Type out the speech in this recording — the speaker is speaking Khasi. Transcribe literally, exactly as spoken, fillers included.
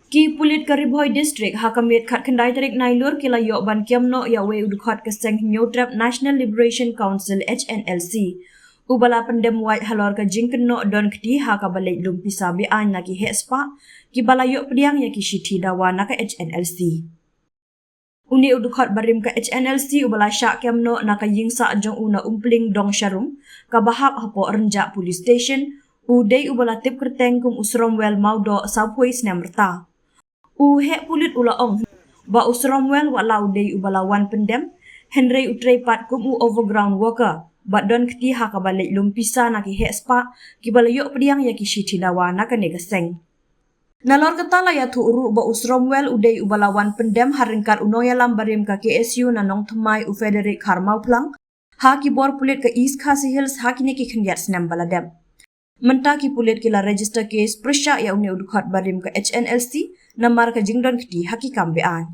Ki pulit ka Ri Bhoi District ha ka miet khatkhyndai tarik Nailur ki la ïoh ban kem noh ïa uwei u dkhot ka seng Hynñiewtrep National Liberation Council, H N L C, uba la pyndem wait halor ka jingkynnoh don kti ha kaba leit lum pisa be-aiñ na ki heh spah kiba la ïoh pdiang ïa ki shithi dawa na ka H N L C. Une u dkhot barim ka H N L C uba la shah kem noh na ka ïingsah jong u na Umpling Dongsharum, kaba hap hapoh Rynjah Police Station, u dei uba la tip kyrteng kum u Sromwell Mawdoh, sawphew snem rta. U heh pulit u la ong ba u Sromwell wat la u dei uba la wan pyndem, hynrei u trei pat kum u overground worker bad don kti ha kaba leit lum pisa na ki heh spah kiba la ïoh pdiang ïa ki shithi dawa na kane ka seng. Nalor kata la ïathuh ruh ba u Sromwell u dei uba la wan pyndem ha ryngkat u nongïalam barim ka K S U na Nongthymmai, u Frederick Kharmawphlang, ha ki bor pulit ka East Khasi Hills ha kine ki khyndiat snem ba la dep. Mynta ki pulit ki la register case pyrshah ïa une u dkhot barim ka H N L C namar ka jingdon kti ha ki kam be-aiñ.